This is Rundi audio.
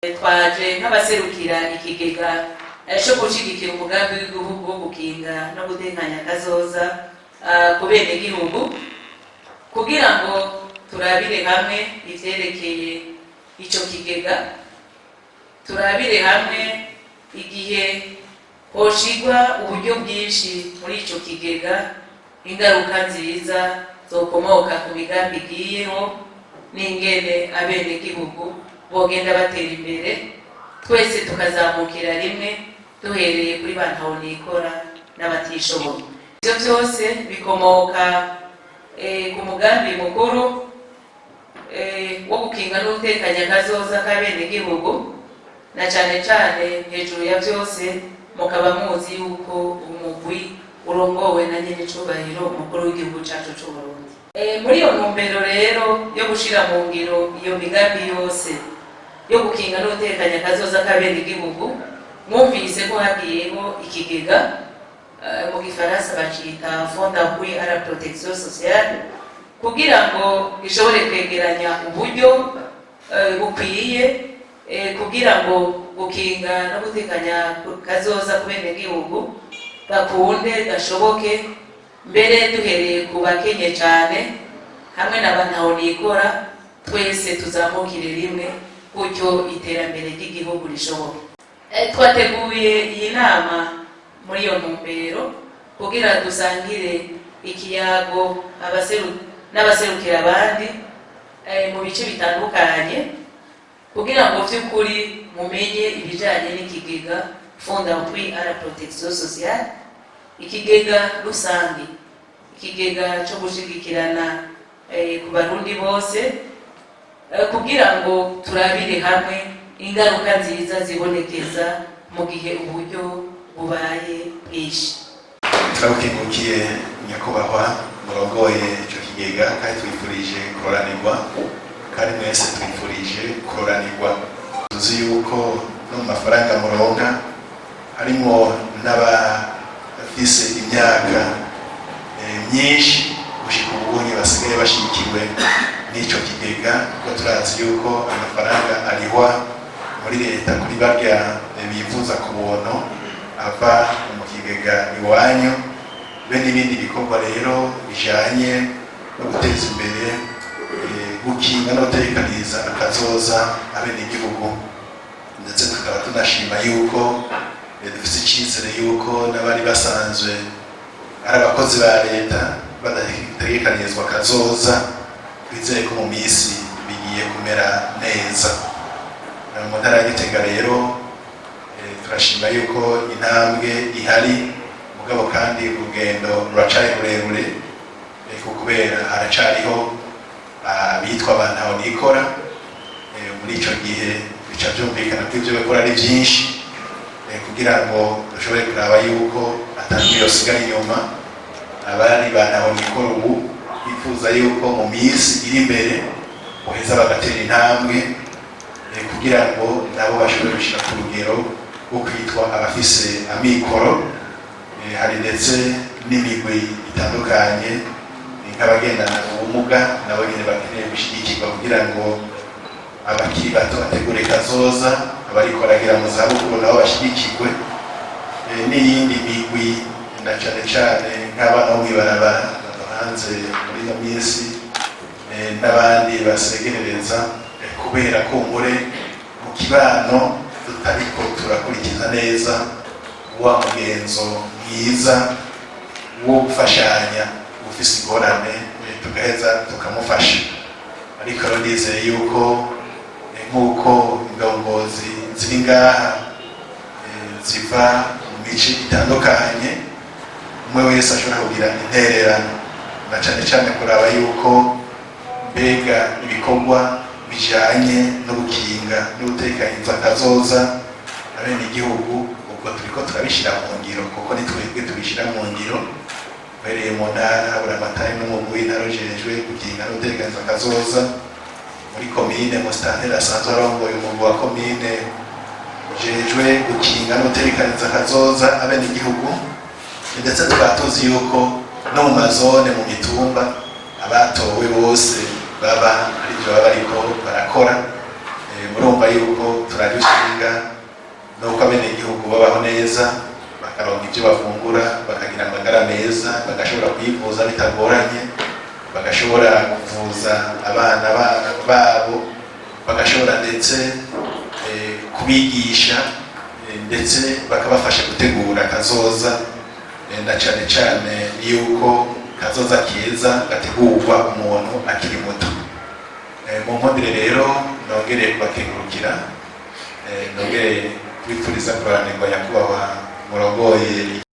Twaje nk'abaserukira ikigega cyo gushigikira umugambi w'igihugu wo gukinga no gutekanya akazoza ku benegihugu, kugira ngo turabire hamwe ivyerekeye ico kigega, turabire hamwe igihe hoshigwa uburyo bwinshi muri ico kigega, ingaruka nziza zokomoka ku migambi igiyeho n'ingene abenegihugu bogenda batera imbere, twese tukazamukira rimwe, duhereye kuri ba ntahonikora n'abatishoboye. Ivyo vyose bikomoka ku mugambi mukuru wo gukinga no gutekanya akazoza k'abenegihugu, na cane cane hejuru ya vyose mukaba muzi yuko umugwi urongowe na nyen'icubahiro umukuru w'igihugu cacu c'Uburundi. Muri iyo ntumbero rero yo gushira mu ngiro iyo migambi yose yo gukinga no gutekanya akazoza k'abenegihugu, mwumvise ko hagiyeho ikigega, mu gifaransa bacita Fonds d'appui à la protection sociale, kugira ngo gishobore kwegeranya uburyo bukwiye kugira ngo gukinga no gutekanya kazoza ku benegihugu gakunde gashoboke, mbere duhereye ku bakenye cane hamwe na ba ntahonikora, twese tuzamukire rimwe, gutyo iterambere ry'igihugu rishoboke. Twateguye iyi nama muri iyo ntumbero kugira dusangire ikiyago n'abaserukira abandi mu bice bitandukanye, kugira ngo vy'ukuri mumenye ibijanye n'ikigega Fonds d'appui à la protection sociale, ikigega rusange, ikigega co gushigikirana ku Barundi bose, kugira ngo turabire hamwe ingaruka nziza zibonekeza mu gihe uburyo bubaye bwinshi. Turabukengurukiye, nyakubahwa murongoye icyo kigega, kandi twifurije kuroranirwa, kandi mwese twifurije kuroranirwa. Tuzi yuko no mu mafaranga muronka harimo n'abafise imyaka myinshi gushika ubunye basigaye bashikiwe n'ico kigega, kuko turazi yuko amafaranga arihwa muri leta kuri barya bivuza ku buntu ava mu kigega iwanyu, be n'ibindi bikorwa rero bijanye no guteza imbere, gukinga no gutekaniriza akazoza abenegihugu. Ndetse tukaba tunashima yuko dufise icizere yuko n'abari basanzwe ari abakozi ba leta badategekanirizwa akazoza, twizeye ko mu minsi bigiye kumera neza. Mu ntara ya Gitega rero turashima yuko intambwe ihari, mugabo kandi urugendo ruracari rurerure, kubera haracariho abitwa ba ntahonikora. Muri ico gihe bica vyumvikana ko ivyo bakora ari vyinshi, kugira ngo dushobore kuraba yuko atanumwe yosigara inyuma. Abari ba ntahonikora ubu bifuza yuko mu minsi iri imbere boheza bagatera intambwe, kugira ngo nabo bashobore gushika ku rugero rwo kwitwa abafise amikoro. Hari ndetse n'imigwi itandukanye, nk'abagendana ubumuga, nabo nyene bakeneye gushigikirwa kugira ngo abakiri bato bategure kazoza, abariko baragera mu zabukuru nabo bashigikirwe, n'iyindi migwi, na cane cane nk'abana bo mw'ibarabara hanze muri ino minsi, n'abandi basegerereza, kubera kumbure mu kibano tutariko turakurikiza neza wa mugenzo mwiza wo gufashanya. Ufise ingorane tugaheza tukamufasha. Ariko rero ndizeye yuko nk'uko indongozi ziri ngaha ziva mu mice itandukanye, umwe wese ashobora kugira intererano, na cane cane kuraba yuko mbega ibikorwa bijanye no gukinga no gutekaniza akazoza abenegihugu ubwo turiko turabishira mu ngiro, kuko ni twebwe tubishira mu ngiro uhereye mu ntara, Buramatari n'umugwi w'intara ujejwe gukinga no gutekaniza akazoza, muri komine musitanteri asanzwe arongoye umugwi wa komine ujejwe gukinga no gutekaniza akazoza abenegihugu, ndetse tukaba tuzi yuko no mu mazone, mu mitumba, abatowe bose baba arivyo baba bariko barakora. Murumva yuko ari igikorwa Murumva yuko turajya ushinga nuko abenegihugu babaho neza, bakaronka ibyo bafungura, bakagira amagara meza, bagashobora kwivuza bitagoranye, bagashobora kuvuza abana babo, bagashobora ndetse kubigisha, ndetse bakabafasha gutegura kazoza, na cane cane yuko kazoza keza gategurwa umuntu akiri muto. Mu nkundire rero nongere kubakengurukira, nongere kubipfuriza kuroranirwa, nyakubahwa murongoye.